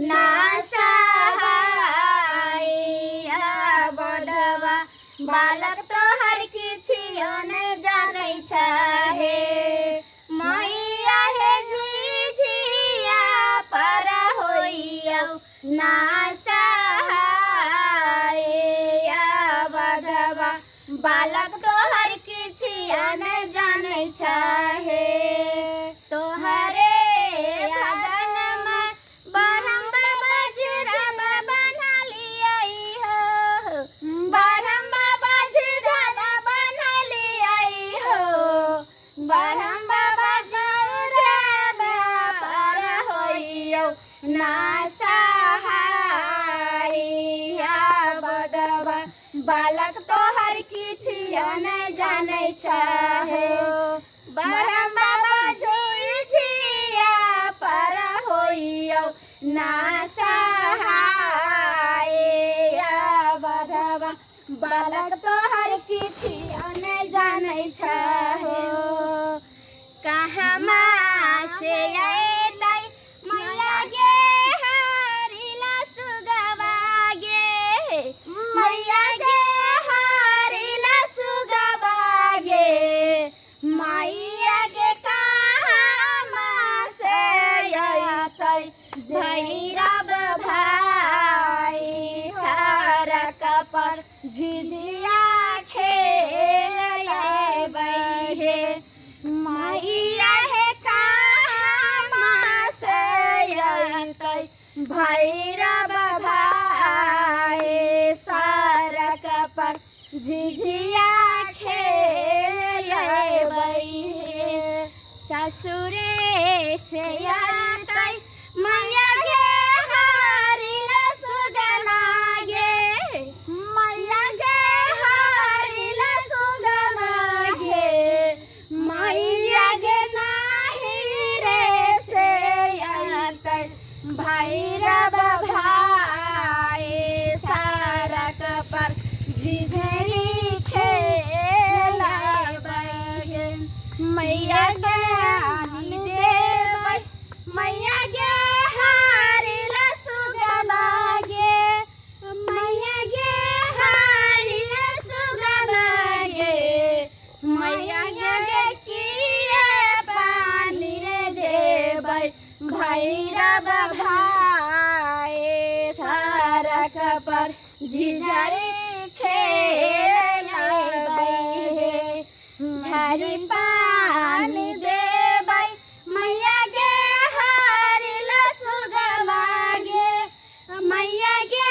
ना सहाय बधवा बालक तोहर किछियो ने जानै छहे मैया हे झिझिया पर होइयौ ना सहाय बधवा बालक तोहर किछिया ने जानै छहे तोहरे भगनमा ब्रह्म बाबा झुरबा बना लियै हो ब्रह्म बाबा झुरबा बना लियै हो ब्रह्म बाबा झुरबा पर होइयौ ना सहाय बदबा बालक तोहर किछियो नै जानै छहो ब्रह्म बाबा झुझिया पर होइयौ ना सहाय बधवा बालक तोहर किछियो नै जानै छहो कहमा से अयतै मैया गे हारिला सुगवा गे मैया गे हारिला सुगवा गे मैया गे कहाँ से अयतै भैरव भाई सड़क पर झिझिया खेल हे मैया हे कहाँ से अयतै भैरव भाई सड़क पर झिझिया खेल हे ससुरे से अयतै मैया गे हारिला सुगना गे मैया गे हारिला सुगना गे मैया गे नाही रे से अयतै भैरव भाई सड़क पर झिझरी खेलबै गे मैया गे आनी देबै मैया गे हारिला सुगना गे मैया गे हारिला सुगना गे मैया गे किए पानी रे देबै भैरव भाई सड़क पर झिझरी खेलबै हे झारी पानी देबै मैया गे हारिला सुगवा गे मैया गे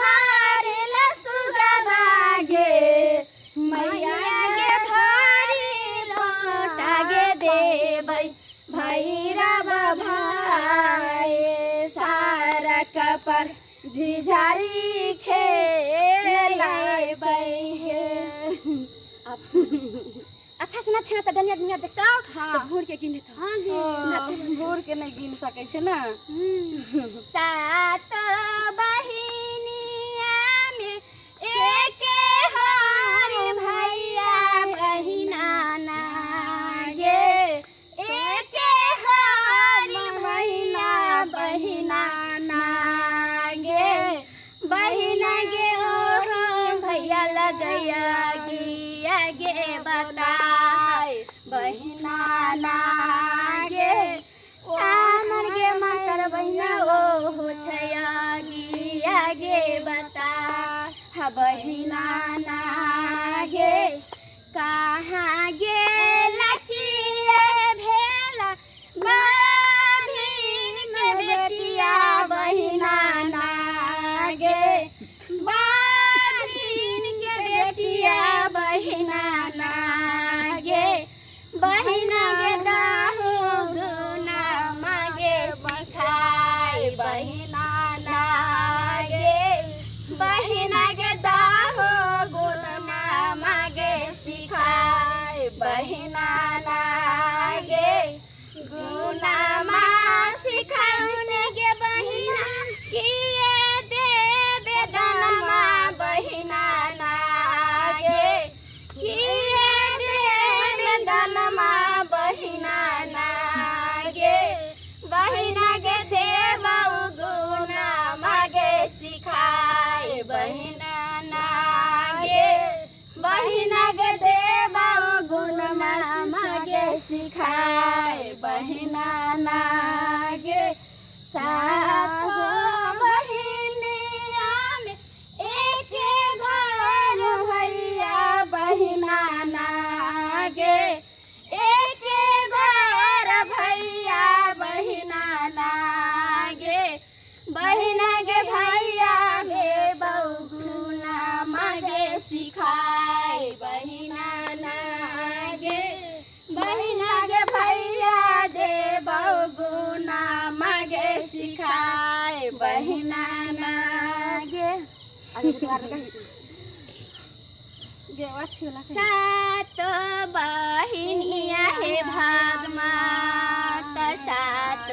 हारिला सुगवा गे मैया गे भारी लोटा गे देबै भैरव भाई सड़क पर झिझारी खेलबै हे। अच्छा से ना छेना त डनिया डनिया देखतौ। हाँ। त भूर के गिन लेतौ। हाँ गे। भोर के नहीं गिन सकै छै ना। सात बहिनिया में एके हर भैया बहिना ना गे एके हर भैया बहिना ना गे बहिना गे ओ भैया लगैया गिया गे बताय बहिना ना गे सामर गे मातर बहिना ओ हो छैया गिया गे बता हा बहिना ना गे कहाँ गे लकिए भेला बाभिन के बेटिया बहिना ना गे बाभिन के बेटिया बहिना ना गे बहिना गे दाहु गुना मागे सिखाई बहिना ना गे बहिना गे दाहु गुना मागे सिखाई बहिना ना गे गुनामा सिखाउने गे बहिना किए देबे दानमा बहिना ना गे किए देबे दानमा बहिना ना गे बहिना गे देबौ गुण सिखाय बहिना ना गे। सातो बहिनिया में एक घर भैया बहिना ना गे, एक घर भैया बहिना ना गे। बहिना गे भैया गे बहुगुना मागे सिखाय बहिना ना गे। बहिना गे भैया दे बहुगुना मागे सिखाय बहिना ना गे। सात बहिनिया हे भागमात सात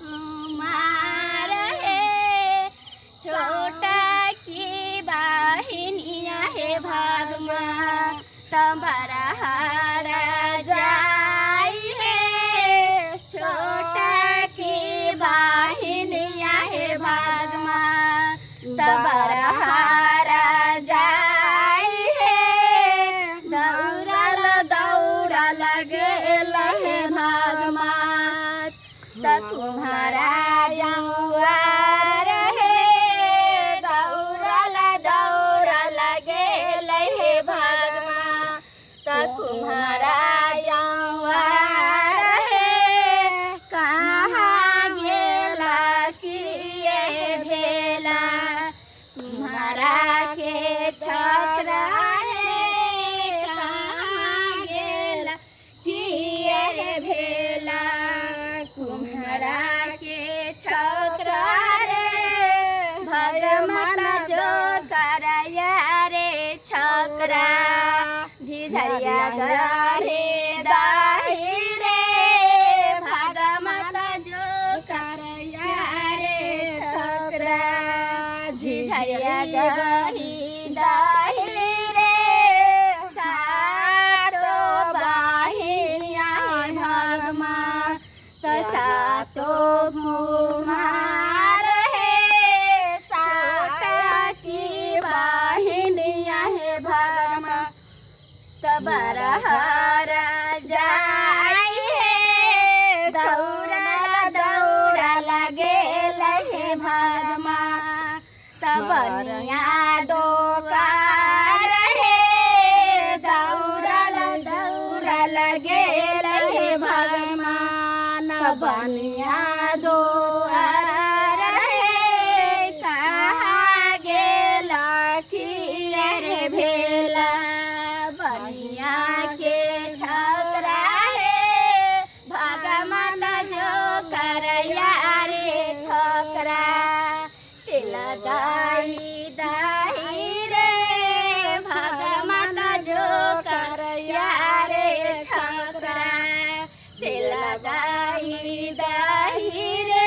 कुमार हे, छोटा की बहिनिया हे भागमात बरहारा जाई हे, छोटा की बहिनिया हे भागमात बरहारा जाई हे। दौड़ल दौड़ल गेल हे भागमात त कुम्हारा हे, दौड़ल दौड़ल गेल हे भागमात त कुम्हारा हे। कहाँ गेला किए भेला कुम्हारा के छकरा हे, कहाँ गेला किए भेला कुम्हारा के छकरा रे। भगवान जो करया रे छकरा झिझरिया गरे दाही रे, भगवान जो करया रे छकरा झिझरिया गरी दाही रे। सातो बहिनिया भगवान त सातो कुमार हे, साता की बहिनिया हे भगवान त बरहरा जाई हे। दौड़ल दौड़ल गेल हे भगवान त बनिया दोकार हे, दौड़ल दौड़ल गेल हे भगवान त बनिया दोआर हे। कहाँ गेल किए रे भेला बनिया के छकरा हे, भगवान जो करया रे छकरा तिल दाई दाई रे, भगवान जो करया रे छकरा तिल दाई दाई रे।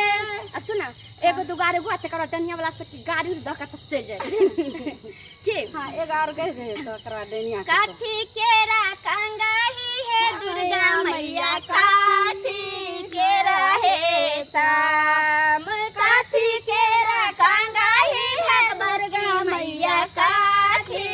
अब सुना एगो दूगो आर एगो तकर डनिया वाला से गाड़ी दऽ के तब चलि जाइ के। हाँ एगो आर गए रहे तो एकरा डनिया के। काथी केरा कंगाही हे दुर्गा मैया, काथी केरा हे शाम, काथी केरा कंगाही हे दुर्गा मैया, काथी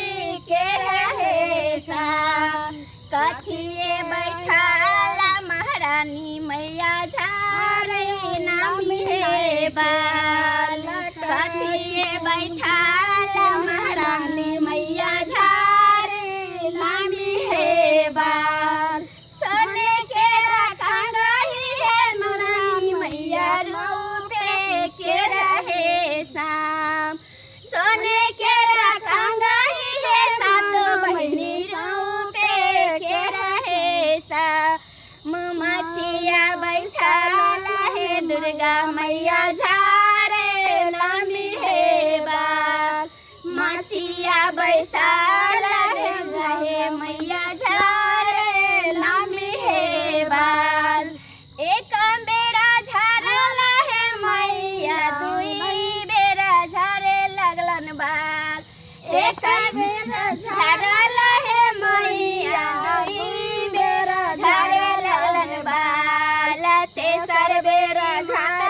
केरा हे शाम। कथिए बैठाला महारानी मैया झारे नाम हे बाल, कथिए बैठाला महारानी मैया झारे नामी हे बाल। सोने के रही है महारानी मैया रूपे के रहे शाम, सोने के रही है सात बहिनी रूपे के रहे शाम। मछिया बैठल हे दुर्गा मैया झारे लामी हे बाल, मछिया बैसाल हे मैया झारे लामी हे बाल। एक बेरा झारल हे मैया दुई बेरा झारे लगलन बाल, एक बेरा झारल हे मैया दुई बेरा झारे लगलन बाल। तेसर बेरा झारल